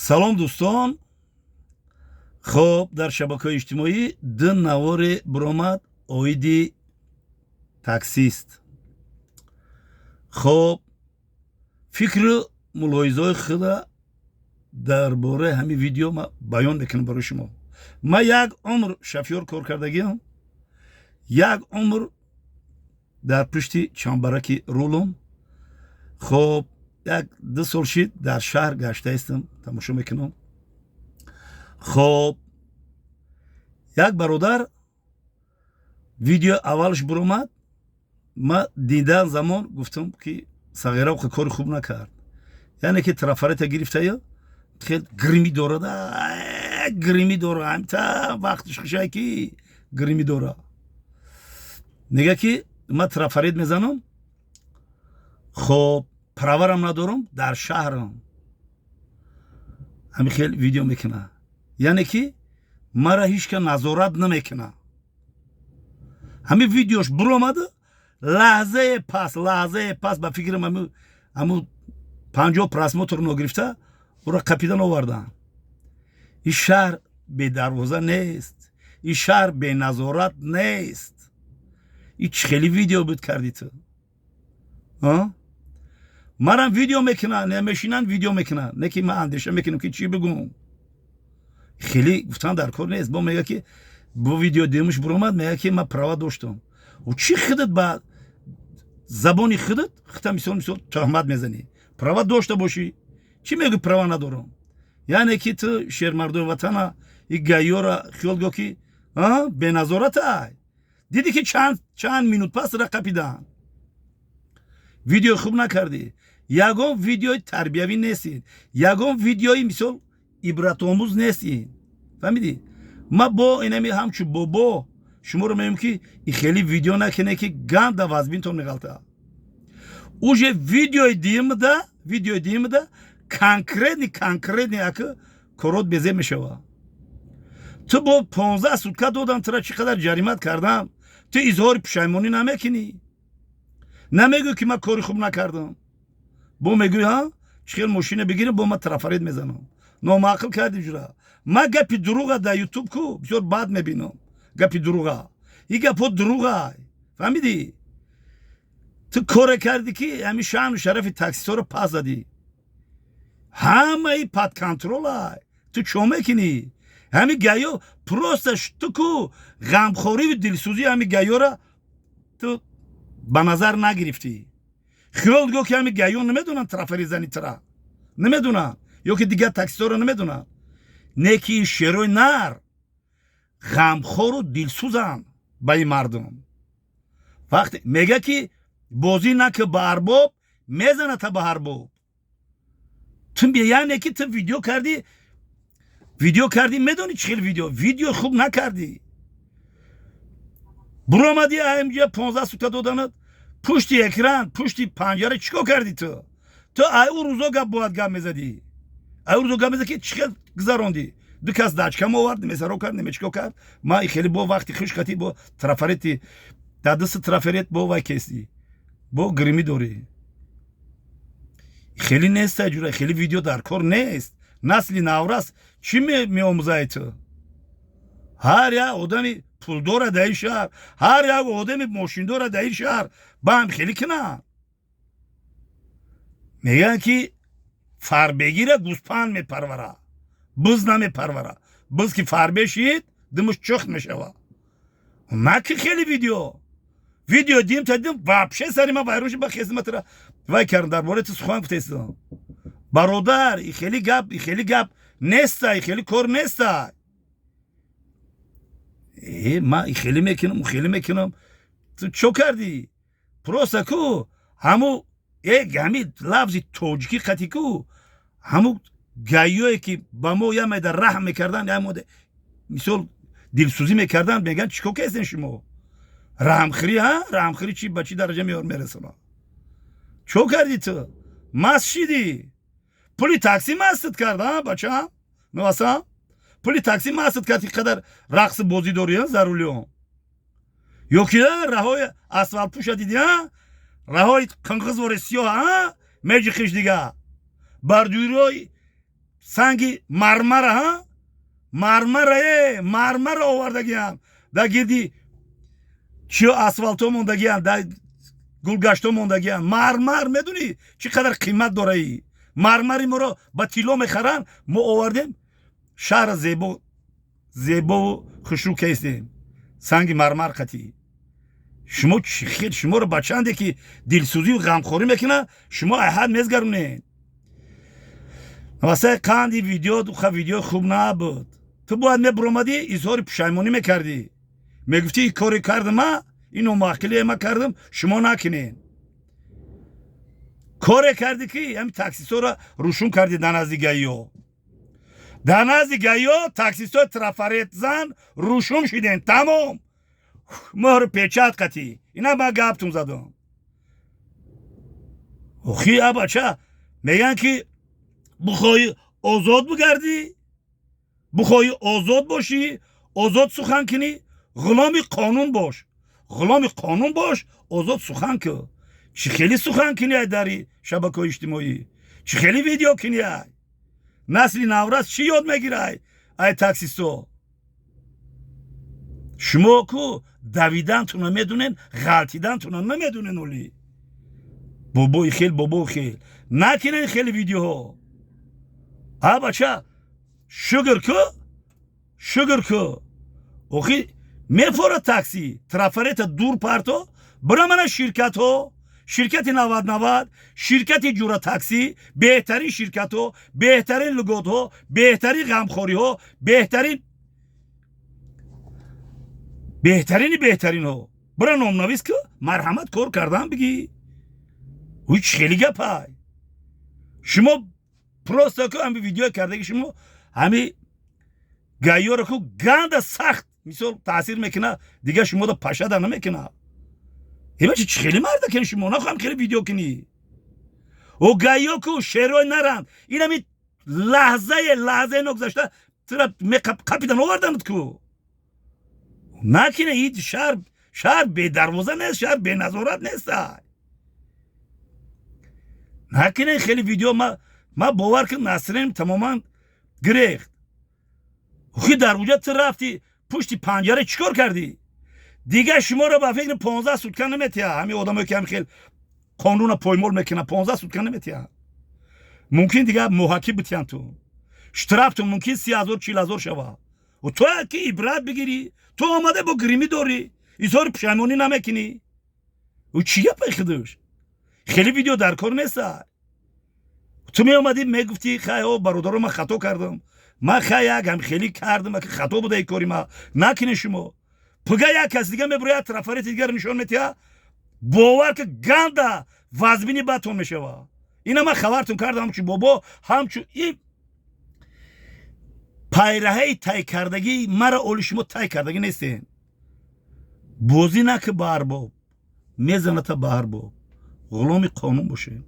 Салом, дӯстон. Хоб, дар шабакаҳои иҷтимоӣ ду наворе буромад оиди таксист. Хоб, фикру мулоҳизаҳои худа дар бораи ҳамин видео ма баён мекунам барои шумо. Ман як умр шофёр кор кардагиам, як умр дар пушти чамбараки рулум. Хоб, як 2 сол шид, дар шаҳр гаштаистам, тамошо мекунам. Хоб, як бародар видео аввалш буромад, ма дидан замон гуфтам, ки сағира кори хуб накард, яъне ки трафарета гирифтая, хел грими дорад, грими дора, ҳамта вақтиш хушай ки грими дора. Мега ки ма трафарет мезанам, хоб, праварам надорам, дар шаҳрам ҳамин хел видео мекуна, яъне ки мара ҳеч ка назорат намекуна. Ҳамин видеош буромада, лаҳзае пас, ба фикрам, ҳаму 50 просмотр ногирифта, ӯро қапидан оварданд. Ин шаҳр бедарвоза нест, ин шаҳр беназорат нест. Ин чӣ хели видео буд кардӣ ту? Марам видео мекунанд, мешинанд, видео мекунанд, не ки ман андеша мекунам, ки чӣ бигӯм. Хеле гуфтан дар кор нест. Бо мега ки бо видео дуюмаш буромад, мега ки ман права доштам. Чӣ худат ба забони худат хита мисол туҳмат мезанӣ? Права дошта бошӣ, чӣ мегӯ права надорам? Яъне ки ту шермардои ватана и ГАИ-ёра хиёл го ки беназоратай. Дидӣ ки чанд минут пас ра қапиданд. Видео хуб накардӣ. Ягон видеои тарбиявӣ нестин, ягон видеои мисол ибратомӯз нестин, фаҳмидӣ? Ма бо инами ҳамчу бобо шуморо мегӯем, ки и хеле видео накине, ки ганда вазбинтон меғалта. Уже видеои диюмда конкретный ака корот безе мешава. Ту бо 15 сутка додам, тура чӣ қадар ҷаримат кардам, ту изҳори пушаймонӣ намекунӣ, намегӯӣ ки ман кори хуб накардам. Бо мегӯӣ, ҳа, чӣ хел мошина бигирем, бо ман трафарет мезанам. Номаъқил кардӣ, ҷура. Ман гапи дурӯға дар Ютуб ку бисёр бад мебинам, гапи дурӯға. И гапҳо дурӯға, фаҳмидӣ? Ту коре кардӣ, ки ҳамин шаъну шарафи таксистҳоро пас задӣ. Ҳамаи под контроль ай, ту чо мекунӣ? Ҳами ГАИ-ё просто ту ку ғамхориву дилсӯзии ҳами ГАИ-ёра ту ба назар нагирифтӣ. Хиёл го ки ҳами ГАИ-ё намедонанд трафарет зани тра намедонанд ё ки дигар таксистҳоро намедонанд. Не ки ин шерои нар ғамхору дилсӯзанд ба ин мардум. Вақте мега ки бозӣ наки ба арбоб, мезаната ба арбоб. Ту, яъне ки ту видео кардӣ, видео кардӣ, медонӣ чӣ хел видео хуб накардӣ. Буромадӣ амҷа, 15 сутка доданат, пушти экран, пушти панҷара чӣ кор кардӣ ту? Ту ай ӯ рӯзо гап бояд гап мезадӣ, ай ӯ рӯзо гап мезадӣ, ки чӣ хел гузарондӣ. Ду кас дачкам овард, немесаро кард, неме чӣ кор кард. Ма хеле бо вақти хуш катӣ, бо трафарети дар дасти, трафарет бо вай кестӣ, бо гримӣ дорӣ. Хеле нест, ҷура, хеле видео дар кор нест. Насли наврас чӣ меомӯзаи ту? Ҳар як одами пулдора дар ин шаҳр, ҳар як одами мошиндора дар ин шаҳр ба ҳам хеле кунанд. Мегӯянд, ки фарбегира гӯспанд мепарвара, буз намепарвара. Буз ки фарбе шид, димуш чухт мешава. Наки хеле видео дим та дим, вообще сари ман вайрон шид. Ба хизматра вай кардам, дар бораи ту сухан гуфтаистам. Бародар, и хеле гап, и хеле гап неста, и хеле кор неста. Э, ман и хеле мекунам, хеле мекунам, ту чо кардӣ? Просто ку ҳаму э ҳами лафзи тоҷикӣ қати ку ҳаму ГАИ-ёе ки ба мо як майда раҳм мекарданд, як мода мисол дилсӯзӣ мекарданд, мегӯянд: «Чӣ кор кардем шумо? Раҳмхӯрӣ, ҳа, раҳмхӯрӣ чи ба чӣ дараҷа меёр мерасонад?» Чо кардӣ ту? Маст шидӣ, пули такси мастат кард, а бачаам навасам, пули такси мастат кард, ки қадар рақси бозӣ дорӣ за рулём. Ё ки раҳои асфалтпӯша дидӣ, а раҳои қинғизвори сиёҳ, а меҷихиш дига бардюрои. Санги мармара, ҳа, мармара, мармара овардагиам, дар гирди чиё асфалтҳо мондагиам, дар гулгаштҳо мондагиам. Мармар медунӣ, чӣ қадар қимат дораи? Мармари моро ба тилло мехаранд. Мо овардем, шаҳра зебо зебову хушрӯ кестем санги мармар қатӣ. Шумо чӣ хел? Шуморо ба чанде ки дилсӯзию ғамхорӣ мекунад, шумо айҳад мезгарунед. Васаи қанди видео видео хуб набуд. Ту бояд мебуромадӣ, изҳори пушаймонӣ мекардӣ, мегуфтӣ: «Коре кардам, а ин номаъқилие ма кардам, шумо накунед». Коре кардӣ, ки ҳами таксистҳоро рӯшун кардӣ. Дар назди ГАИ-ё, дар назди ГАИ-ё таксистҳои трафаретзан рӯшун шидем. Тамом, мӯҳру печать қатӣ. Ина ман гаптум задам. Охи, а бача, мегӯянд, ки бухоҳӣ озод бигардӣ, бухоҳӣ озод бошӣ, озод сухан кунӣ, ғуломи қонун бош. Ғуломи қонун бош, озод сухан кун. Чӣ хеле сухан кунӣ ай дари шабакаҳои иҷтимоӣ? Чӣ хеле видео кунӣ ай? Насли наврас чӣ ёд мегирай ай таксисто? Шумо ку давидантуна медунен, ғалтидантуна намедунен. Оли бобои хел, бобои хел накунен хеле видеоҳо. А бача, шукр ку, шукр ку. Охи, мефора такси трафарета дур парто, бира. Мана ширкатҳо: ширкати 90 90, ширкати Ҷура таксӣ, беҳтарин ширкатҳо, беҳтарин льготҳо, беҳтарин ғамхориҳо, беҳтарин, беҳтарини беҳтаринҳо. Бира, номнавис ку, марҳамат, кор кардан бигӣ. Ҳуч хеле гапай. Шумо просто ку ҳами видео кардаги шумо ҳами ГАИ-ёро ку ганда сахт мисол таъсир мекунад, дигар шумода пашада намекунад. Ебачи, чӣ хеле мардакен шумо, нахоҳам хеле видео кунӣ. О ГАИ-ё ку шерой наранд. Инами лаҳзае лаҳзае ногузашта тура қапидан оварданат ку. Накина. Ҳеҷ шаҳр, шаҳр бедарвоза нест, шаҳр беназорат нест. Накина хеле видео. Ма бовар кун, насрин тамоман гирехт. Охи, дар уҷа ту рафти, пушти панҷара чӣ кор кардӣ? Дигар шуморо ба фикри 15 сутка наметиҳа. Ҳамин одамое ки ҳами хел қонуна поймол мекунад, 15 сутка наметиҳа. Мумкин дигар муҳаккиб битиҳанд ту, штрафту мумкин 30 000, 40 000 шава. Ту ки ибрат бигирӣ. Ту омада бо гримӣ дорӣ, изҳори пушаймонӣ намекунӣ. Ӯ чӣ гапай худуш? Хеле видео дар кор неста. Ту меомадӣ, мегуфтӣ: «Хай, о бародаро, ман хато кардам, ман хай як ҳам хеле кардам, хато буда и кори ма, накунед шумо». Пуга як кас дига мебурояд, трафарети дигар нишон метиҳа. Бовар ки, ганда вазбини бадтон мешава. Ина ман хабартон кардам. Ҳамчу бобо, ҳамчу и пайраҳаи тай кардагӣ мара оли шумо тай кардагӣ нестен. Бозӣ наки ба арбоб, мезаната ба арбоб. Ғуломи қонун бошед.